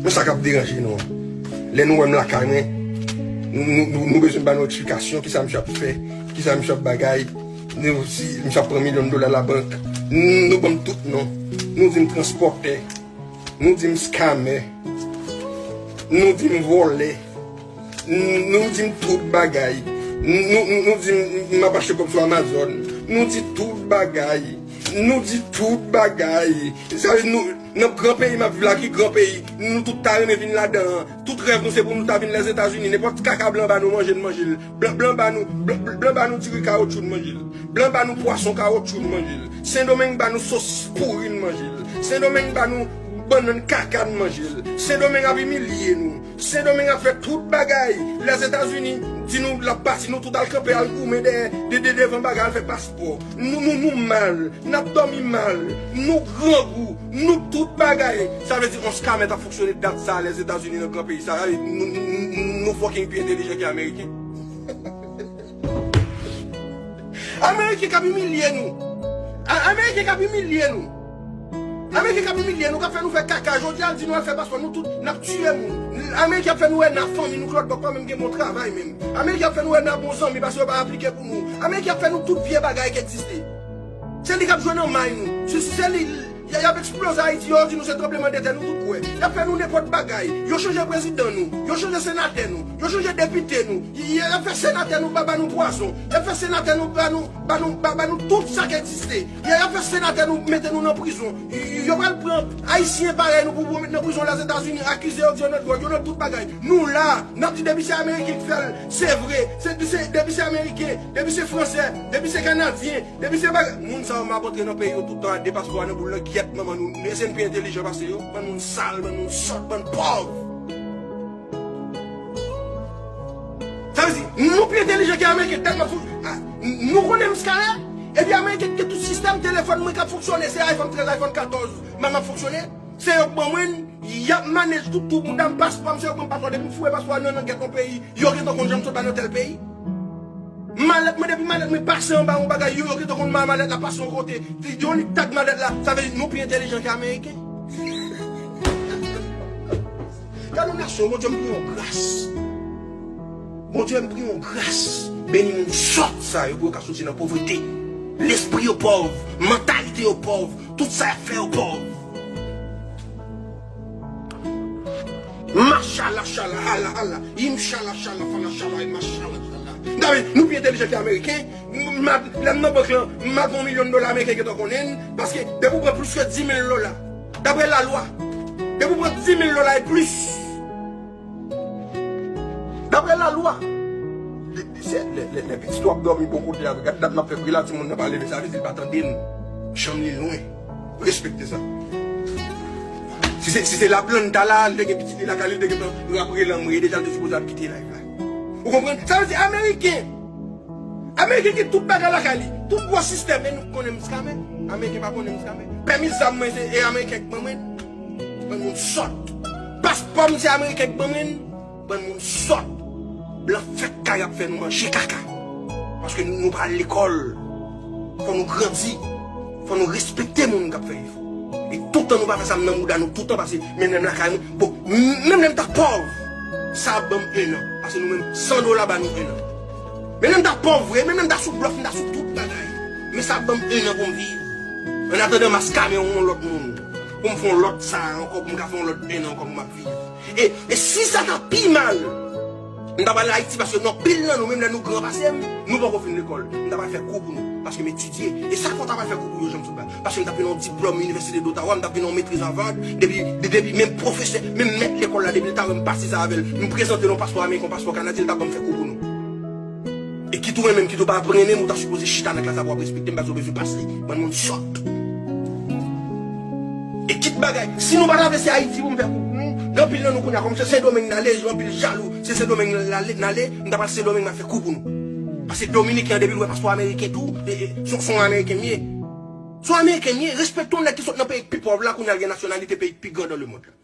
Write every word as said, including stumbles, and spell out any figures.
Men sa k ap deranje nou an. Lè nou wè m lakay mwen, nou, nou, nou bezwen ba nou eksplikasyon, kisa misye ap fè, kisa misye ap bagay, nou, si misye ap pran milyon dola labank, nou, nou ban m tout non. Nou di m transpòtè, nou di m skamè, nou di m vòlè, n-, nou di m tout bagay. Nou, nou, nou di m, m ap achte kòb sou Amazon. Nou di tout bagay. Nou di tout bagay. Sa vle di nou, nan gran peyi m ap viv la, ki gran peyi, nou tout ta renmen vin ladan an. Tout rèv nou se pou nou ta vin Lèzetazini. Nenpòt kaka blan ba nou manje, n manje l. Blan, blan ba nou, blan, blan ba nou diri kawotchou, n manje l. Blan ba nou pwason kawotchou, n manje l. Sendomeng ba nou sosis pouri, n manje l. Sendomeng ba nou bannann kaka, n manje l. Sendomeng ap imilye nou. Sendomeng ap fè tout bagay. Lèzetazini di nou l ap pati, nou tout al kanpe, al goumen dèyè, de, de, devan bagay, al fè paspò. Nou, nou, nou mal, n ap dòmi mal, nou grangou, nou tout bagay. Sa vle di yon skamè t ap fonksyone dat sa a Lèzetazini nan gran peyi sa a, nou, nou, nou, nou fucking pi entelijan ke Ameriken. Ameriken k ap imilye nou. A-, Ameriken k ap imilye nou. Ameriken k ap imilye nou, k ap fè nou fè kaka. Jodi a, l di nou al fè paspò, nou tout, n ap tiye moun. Ameriken ap fè nou wè n a fanmi, nou k lòt bò pa menm gen bon travay menm. Ameriken ap fè nou wè n a bon zanmi, paske yo pa aplike pou nou. Ameriken ap fè nou tout vye bagay ki egziste. Se li k ap jwe nan may nou. Se, se li, y, y ap eksploze Ayiti, yo di nou se tranblemanntè, nou tout kwè. Y ap fè nou nenpòt bagay. Yo chanje prezidan nou. Yo chanje senatè nou. Yo chanje depite nou. Y, y, y ap fè senatè nou ba, ba nou pwazon. Y ap fè senatè nou ba nou, ba nou, ba, ba nou tout sa k egziste. Y, y ap fè senatè nou mete nou nan prizon. Y, y, yo pral pran Ayisyen parèy nou pou, pou met nan prizon Lèzetazini, akize yo di yo nan dwòg, yo nan tout bagay. Nou la, n ap di depi se Ameriken k fè l, se vre. Se, se, depi se Ameriken, depi se Fransè, depi se Kanadyen, depi se bagay, moun sa yo m ap antre nan peyi yo tout tan ak de paspò a nan boul nan gyèt manman nou. Èske n pi entelijan pase yo? Bann moun sal, bann moun sòt, bann pòv. Sa vle di, nou pi entelijan ke Ameriken, tèlman fou. A, nou konnen m skalè, epi Ameriken gen tout sistèm telefòn mwen k ap fonksyone, se iPhone trèz, iPhone katòz, m ap fonksyone. Se yo k ban mwen l, y ap manage tout, tout moun, dam paspò m, se yo k ban m paspò, depi m foure paspò a nan, nan gyèt yon peyi, yo gentan konn jan m sot ba nan tèl peyi. Malèt mwen, depi malèt mwen pase anba yon bagay, yo, yo gentan konn ma-, malèt la pase yon kote. Yo nik tag malèt la, sa vle di nou pi entelijan ke Ameriken. Gade yon nasyon, Bondye m priye yon gras. Bondye m priye yon gras. Beni moun sòt sa yo pou yo ka soti nan povrete. Lespri yo pòv, mantalite yo pòv, tout sa y ap fè yo pòv. Machala, chala, hala, hala. Im, chala, chala, fala, chala, im, machala, chala. Dayè, nou pi entelijan ke Ameriken. M, m, lè m nan bank lan, m ap yon milyon dola Ameriken gentan konnen n, paske depi w pran plis ke dis mil dola, daprè lalwa, depi w pran dis mil dola e plis, daprè lalwa, li, li se, lè, lè, lè pitit ou ap dòmi bò kote a, gad dat m ap fè bri la, timoun nan pa leve, sa vle di l pa tande n. Chanm li lwen. Respekte sa. Si se, si se la planta la, li te gen pitit li lakay li, li te gentan rape lanmwe, deja l te sipoze ap kite live la. Ou konprann? Sa vle di Ameriken. Ameriken gen tout bagay lakay li. Tout gwo sistèm, e nou konnen m skamè. Ameriken pa konnen m skamè. Pèmi zam mwen se, e Ameriken k ban mwen. Bann moun sòt. Paspò m se Ameriken k ban mwen. Bann moun sòt. Blan fèk kay ap fè nou manje kaka. Paske nou, nou pral lekòl. Fò nou grandi. Fò nou respekte moun k ap fè efò. E toutan nou pa fè sa, m nan mouda nou toutan, pase menm lè m lakay mwen, bon, m-, menm lè m ta pòv, sa ap ban m en an. Pase nou menm, san dola ba nou en an. Menm lè m ta pòv vre, menm lè m ta sou blòf, m ta sou tout bagay. Men sa ap ban m en an pou m viv. Annatandan, m a skamè yon lòt moun. Pou m fè yon lòt sa ankò, pou m ka fè yon lòt en an ankò pou m ap viv. E, e si sa ta pi mal, m ta pral Ayiti, paske nan pil nan nou, menm lè nou gran pase m, nou poko fin lekòl. M ta pral fè kou pou nou, paske m etidye. E sa k fè w ta pral fè kou pou yo, jan m sot la. Paske m t ap vin yon diplòm Inivèsite d'Ottawa, m t ap vin yon metriz Harvard, depi, de-, depi menm pwofesè, menm mèt lekòl la, depi l ta wè m pase sa avè l, m prezante l yon paspò ameriken, yon paspò kanadyen, l ta ban m fè kou pou nou. E kit ou renmen m, kit ou pa renmen m, ou ta sipoze chita nan klas la pou w ap respekte m, paske w bezwen pase. Bann moun sòt. E kit bagay, si nou pa t ap vle se Ayiti pou m fè kou pou nou, gen anpil nan nou kounye a, kòm se Sendomeng n ale, anpil jalou, se Sendomeng n ale, n ale, m ta pral Sendomeng m al fè kou pou nou. Paske Dominiken an, depi l wè paspò ameriken tou, e, e, se, se yon Ameriken m ye. Se yon Ameriken m ye, respekte yon nèg ki sot nan peyi k pi pòv la, kounye a l gen nasyonalite peyi k pi gran nan lemonn la.